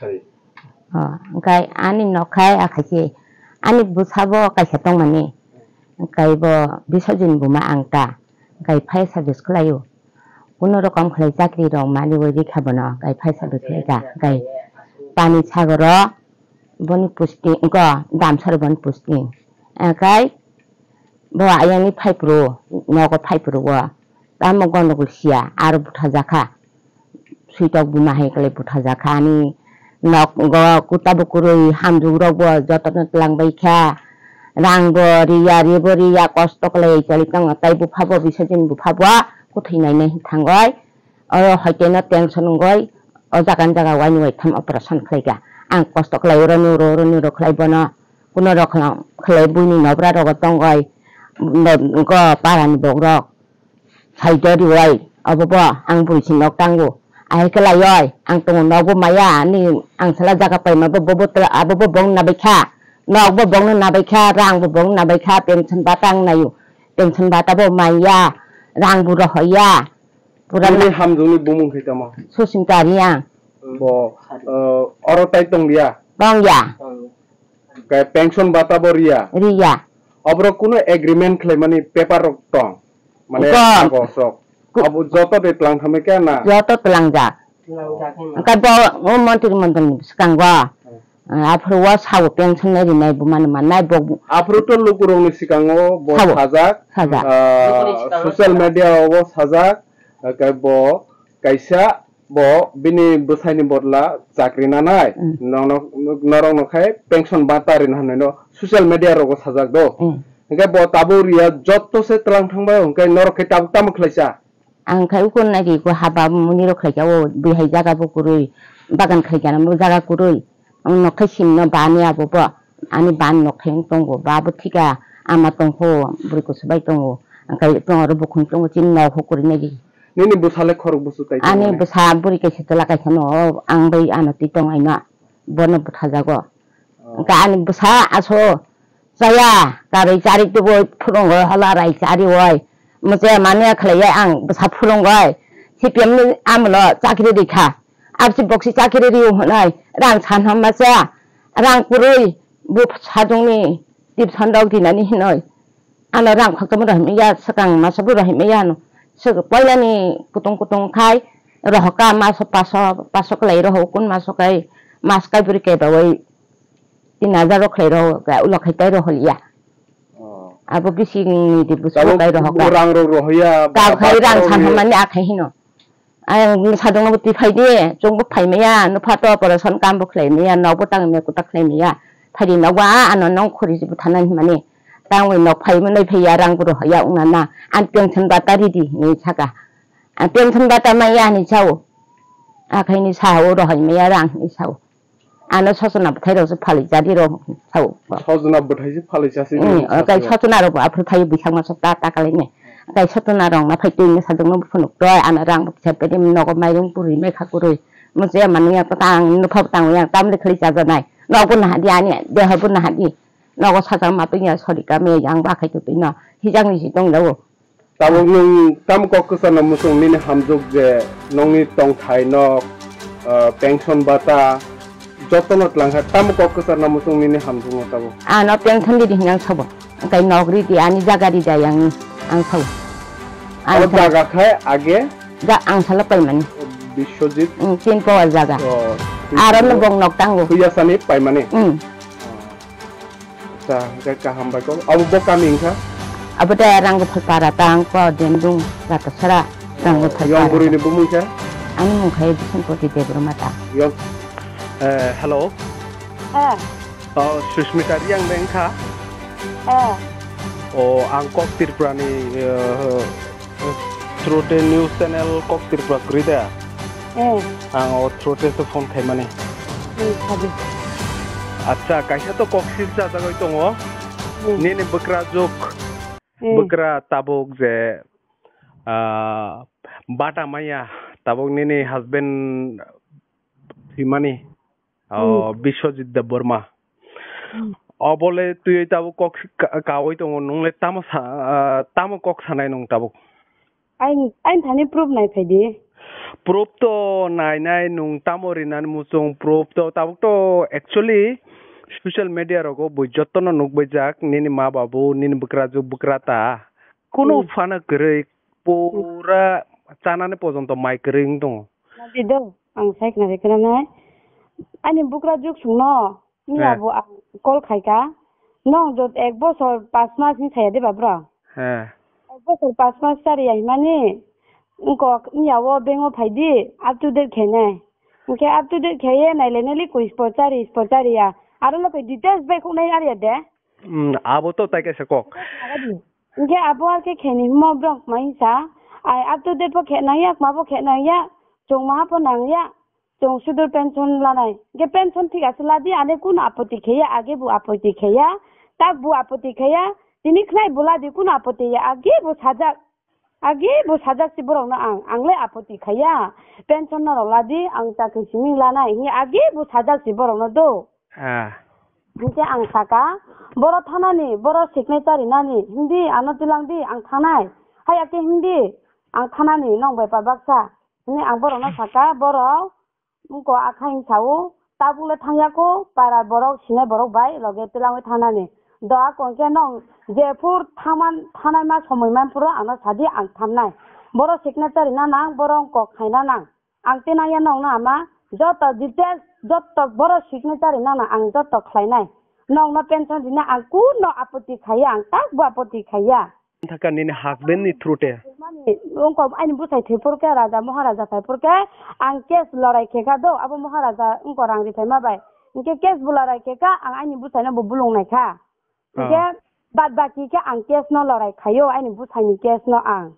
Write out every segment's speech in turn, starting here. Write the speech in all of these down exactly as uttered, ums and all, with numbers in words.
Sai. Oh, hwnkhe ani nok khai akhai se ani bwsabo kaisa tongmani. Hwnkhe bo Biswajit buma ang ta. Hwnkhe fire service khlaio. Kuno rokom khlai chakri rok mani bo rikha bono, hwnkhe fire service khlai kha. Hwnkhe pani sagoro boni posting, ko damsaro boni posting. Hwnkhe bo ayangni phaiphuru, nogo phaiphuru o. Tamo gondogol siya, aro buthajakha. Switok buma hai kwlai buthajakha ani nogo, kuta bo kwrwi, hamjwk rok bo jotono twlang bai kha. Rang bo riya, ri bo riya, kosto kwlai choli tongo. Tai bupha bo, Biswajit bupha bo kwthwi nainai thangoi. Oro hoiteno tension wngoi, o jaga ni jaga waini waitham operation khlai kha. Ang kosto khlai oro nuro, oro nuro khlai bono, kuno rok khlai buini nobra rogo tongoi, no-, go para ni bok rok. Sai do riwai, obo bo ang bwrwi se nok tango. Ahai khe lai oi, ang tongo nogo maya, ani ang sala jaga paima bo, bo, bo, abo bo bong nabai kha. Nok bo bong nabai kha, rang bo bong nabai kha, pension bata ang naio. Pension bata bo manya, rang bo rohoya. Pura Nini na- hamjwkni bumung khe tamo? Susmita Reang. Bo, eh, oro tai tong liya? Tong ya. Khe pension bata bo riya? Riya. Oborok kuno agreement khlaimani paper rok tong? Mane Tong. kagoj rok? Ku- Abo joto de tlang thamai khe na? Joto tlangjak. Tlangjak hwnba. Hwnkhe bo o montri mondolni bwskango, Hmm. eh, aphuru o sao pension nai rinai bo mani mannai bo. Aphuru to lukurokni sikango bo Sao. sajak, Sajak. ah, Lukurokni sikango social sajak. media o bo sajak, hwnkhe bo kaisa Bo bini bwsaini bodla chakri nanai, Mm. nono, norokno khai pension bata rina hwnwi no social media rogo sajak do. Mm. Hwnkhe bo tabuk riya jotto se tlang thangbai hwnkhe norok khe tabuk tamo khlaisa? Ang khai ukon nai ri ko haba muni rok khlaika o bihai jaga bo kwrwi bagan khlaika na bo jaga kwrwi. Ang nokthai simno bani abo bo, ani bani nokthai wng tongo, ba bo thika ama tongkho, bwrwi kusu bai tongo, ang kai tongo oro bukhung tongo, chini nok hukuri nai di. Nini bwsale khorok busu tai Ani tongo ne? Bwsa bwrwi kaisa chwla kaisa no, o ang bai ano twi tong aino, bono bwthajago. Oh. Ang kai ani bwsa aso, Chaya, karwi chari tubui phurungoi hola rai chari oi. Muchaya manya khlaiya ang bwsa phurungoi. C P M ni amolo chakri rikha. Absi boksi chakri riu hwnoi. Rang sanham masa. Rang kwrwi bu sajungni tip sandok dinani hinoi. Ano rang khokchamo rohimya, swkang masa bu rohimya ano. Swk poilani kutung kutung khai rohoka maso paso, paso kwlai roho kun maso kai mas kai bwrwi kai bawai. Tin hajar rok khlai rw, ga ulo khai tai rw hol ya. Oh. Abo bising ni di busu Tabuk kai rw hok. Rang rok rw ya, Ka ba-, khai ba-, rang rw san ya. Hamani akhai hino. Ang sadung no twi phai di, chung bo phai maya, no phato operation kam bo khlai maya, nok bo tang me kuta khlai maya. Phai di nok ba ano nong khori ji buthanan himani. Tang wi nok phai mo nai phai ya rang bo rw ya ungna na. An pension ba ta ri di ni saka. An pension ba ta maya ni sao. Akhai ni sao rw hai maya rang ni sao. Ano sojona bwthai rok se phalwi jadi rok sao. Sojona bwthai se phalwi chasi Hmm, di o kai sasi. Sojona rok bo aphuru thai bwsak masa ta ta kalai ne. Kai sojona rok na phai twi ne sajwk no phunuk toi ano rang bo kisa pedi nogo mairung puri mai kha kwrwi. Mo je manu ya ta ang no phab tang yang tam de khali chaja nai. Nok bo na hadi ani deha bo na hadi. Nogo sajak ma twi ya sori ka me yang ba khai twi no. Hijang ni si tong jago. Tabuk nwng tamo kok kwcharna muchung nini hamjwk je nongni tongthai nok, ah, pension bata jotono twlangkha, tamo kok kwcharna muchung nini hamjwkno tabuk? Ano pension ridi hinang sabo, tei nok ridi ani jaga ridi ayang ang sabo. O jaga khai age? Ja ang sala paimani. Biswajit? Mm, tin power jaga. Oh, aro no bong nok tango. Huyasani paimani? Mm. Acha, hwnkhe kaham bai kok. Abo bo kami wngkha? Abo de Rangphal para tang ko Dendung Ratasara Rangphal para. Yang bwrwi ni bumung khe? Ani mung khai Bisampati Debbarma ta. Yang, eh, hello. Ha. Oh, Susmita Reang de wngkha? Ha. Oh, ang kok Tripura ni, eh, Through the news channel Kok Tripura kwrwi da? Eh. Ang o through the se phone khaimani. Hmm, sabi. Acha, kaisa to kok sil chajagwi tongo. Hmm. Nini bwkra juk, Hmm. bwkra tabuk je, ah, bata maya, tabuk nini husband thwimani. Oh, Hmm. Biswajit Debbarma. Hmm. Obole twi tabuk kok si-, ka-, kawi tongo, nungle tamo sa-, ah, tamo kok sanai nung tabuk? Ain, ain thani proof nai phai di. Proof to nainai nwng tamo rinani muchung, proof to tabuk to actually social media rogo bo jotono nukbaijak, nini ma babu, nini bwkrajwk bwkrata. Kunu Hmm. phano kwrwi, pura chanani pojonto mai kwrwi wng tongo. Nadi do, ang sai khna khe khna nai. Ani bwkrajwk sungno, miya He. bo ang call khaika. Nong jot ek bosor pas mas ni saya de ba bro? He. Ek bosor pas mas chari ya himani, wngkok miya o bank o phaidi, up to date khainai. Hwnkhe up to date khaiye nailai naili koi spor chari, spor chari ya. Aro lo koi details bai khoknai ar ya de. Hmm, abo to tai kaisa kok. Hwnkhe abo ar khe khaini himo borok mai sa, ai up to date bo khe nang ya, kma bo khe nang ya, chwng maha pho nang ya, chwng sudur pension lanai. Hwnkhe pension thik ase ladi, ane kunu apoti khe ya, age bo apoti khe ya, tak bo apoti khe ya, tini khnai bo ladi kunu apoti ya, age bo sajak, age bo sajak si borok no ang, ang le apoti khe ya, pension no rok ladi, ang chakri simi lanai, hwnkhe age bo sajak si borok no do. Ah. Hingke ang saka, boro thanani, boro signature rinani, hindi ano tilang di, ang thanai. Hai ake hindi, ang thanani, nong bai pa baksa. Hini ang borokno saka, borok, wngko akha hing sao, tabuk le thangya ko, para borok, sinai borok bai, loge tilangwi thanani. Do ako hingke nong, jephur thaman, thanai ma somoi man phuru ano sadi ang thamnai. Boro signature rina nang, boro wngkok khaina nang. Ang tinang ya nong no ama, joto details, joto boro signature nang na ang joto khlai nai. Nong no pension rina ang kuno apoti khaiya, ang tak bo apoti khaiya. Thaka nini husband ni through te. Mani, wngko ani bwsai thwi phur khe, Raja Maharaja phai phur khe, ang case lorai khe kha do, abo Maharaja wngko rang ri phai ma bai. Hingke case bo lorai khe kha, ang ani bwsai no bo bulung nai kha. Hingke Ah. bad baki khe ang case no lorai khaio, ani bwsai ni case no ang.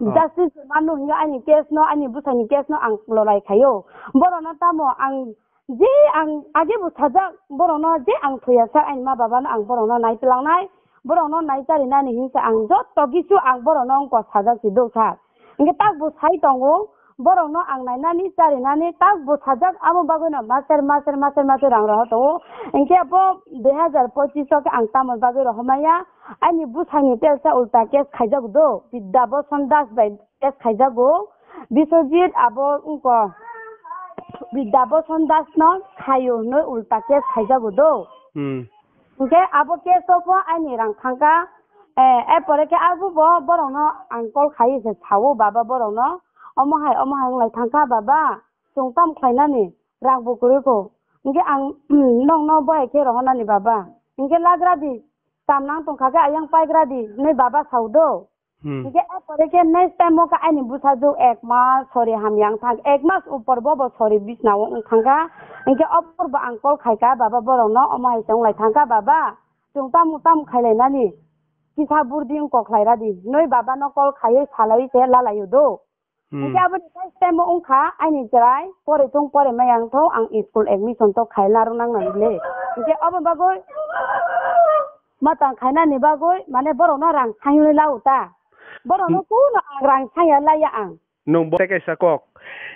Ah. Justice manu hingke ani case no, ani bwsai ni case no ang lorai khaio. Borok no tamo ang je ang age bo sajak, borok no je ang thoya sak, ani ma baba no ang borok no nai tlang nai, borok no nai chari nani hingsa ang joto kisu ang borok no wngko sajak si do sak. Hingke tak bo sai tongo, borok no ang nainani, charinani, tak bo sajak, amo bagwi no master, master, master, master rang rohor tongo. Hingke abo dui hazar pochis o khe ang tamoni bagwi rohormaya, ani bwsani telsa ulta case khaijak do, Bidya Bhoson Das bai case khaijago, Biswajit abo wngko Bidya Bhoson Das no khaio hinwi ulta case khaijago do. Hmm. Hingke abo case o pho ani rang thangkha, eh, eh, pore khe abo bo borok no ang call khai se sao baba borok no, omo hai, omo hai wng lai thangkha baba, chwng tam khlai nani, rang bo kwrwi kho. Hingke ang, nong no bo hai khe rohor nani baba. Hingke lagra di, tam nang tong kha khe ayang paigra di, hinwi baba sao do. Hmm. Hingke a pore khe next time o khe ani bwsajwk ek mas sori hamya wng thang, ek mas upor bo bo sori bisna o wng thang kha. Hingke o por bo ang call khai kha baba borok no, omo hai se wng lai thang kha baba, chwng tamo tamo khai lai nani, kisa burdi wng kok khlai ra di, noi baba no call khaiwi salai se lalai o do. Hmm. Hingke aboni next time o wng kha ani chwrai pore thung pore maya wng thok ang school admission to khai naro nang nang le. Hingke obo bagwi matang khainani bagwi, mane, borokno rang sainwi lao ta. Borokno Hmm. kuno ang rang saiya laiya ang. Nwng bo tei kaisa kok.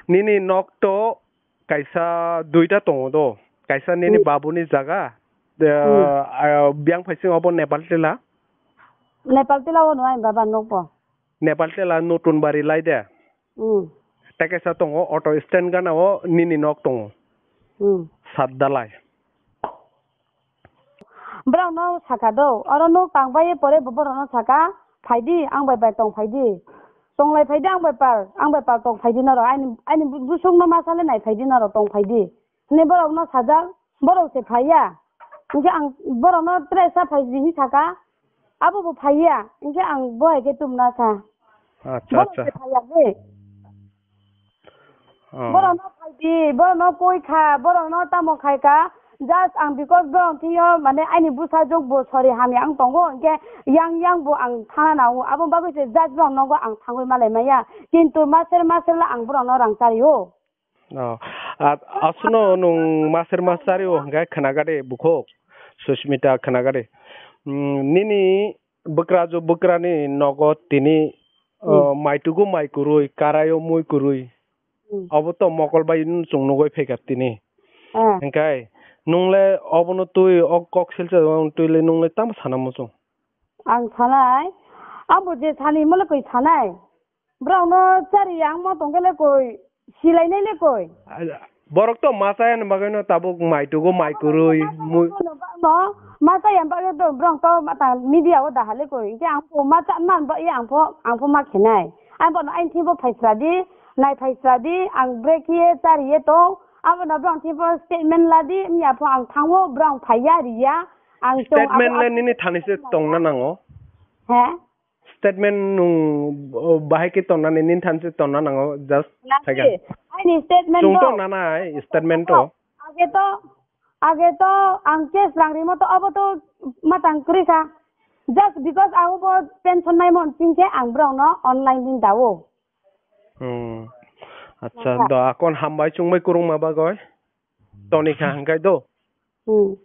Nini nok to kaisa duita tongo do. Kaisa nini Hmm. babuni jaga. Eh, Hmm. ah, biyang phaising obo Nepal tila? Nepal tila o no ai baba nok bo. Nepal tila Notun Bari lai de. Hmm. Tei kaisa tongo auto stand gana o nini nok tongo. Hmm. Sat dalai. Borok no saka do, oro no tang bai pore bo borok no saka, phaidi ang bai bai tong phaidi, tong lai phaidi ang bai pal, ang bai pal tong phaidi norok, ani, ani bu-, busuk no masa le nai phaidi norok tong phaidi, hwnwi borok no sajak, borok se phaiya, hwnkhe ang borok no tre sa phaidi hinwi saka, abo bo phaiya, hwnkhe ang bo hai khe tum na sa, Acha, borok acha. se phaiya de. Oh. Borokno phaidi, borokno koi kha, borokno tamo khai kha. Just ang because borok thwiyo, mane, ani bwsajwk bo sori hamya wng tongo, hwnkhe yang yang bo ang thana nango. Aboni bagwi se just borok nogo ang thangwi malai maya. Kintu master master la ang borokno rang chario. Oh. A-, aswkno nwng master master o hwnkhe khwnaga de bukhuk. Susmita khwnaga de. Hmm, nini bwkrajwk bwkrani nogo tini, Hmm. uh, maitugo mai kwrwi, karaio mui kwrwi. Hmm. Obo to mokol bai chwng nugwi phaikha tini. Ah. Hwnkhe nwng le obono twi o kok silsa twi le nwng le tamo sana muchung? Ang sanai, abo je sani himle koi sanai. Borok no chari yang mo tong khe le koi, silai nai le koi. Borok to ma chaya ni bagwi no tabuk mai tugo, mai kwrwi, mui- No, ma chaya bagwi to borok to ma ta media o da hale koi. Hingke ang po ma cha man ba ye ang po, ang po ma khenai. Ang po no ain thing po phaisra di, nai phaisra di, ang break ye chari ye tong. Abo no borok thing po statement la di, mia po ang thango, borok phai ya ri ya. Ang tong abo Statement le ang nini thani se tong na nango. He? Statement nung, oh, bahai khe tonnani, nini thanse tonna nango, just Nasi, second. Aini statement Chwng to. To nanai, statement to. Age to, age to, ang case rang rimo to, abo to matang kwrwi kha. Just because abo bo pension nai mon ching khe ang borok no online din dawo. Hmm. Acha, Acha. Do akon hambai chwngbai kwrwngma bagwi. Toni kha hwnkhe do. Hmm.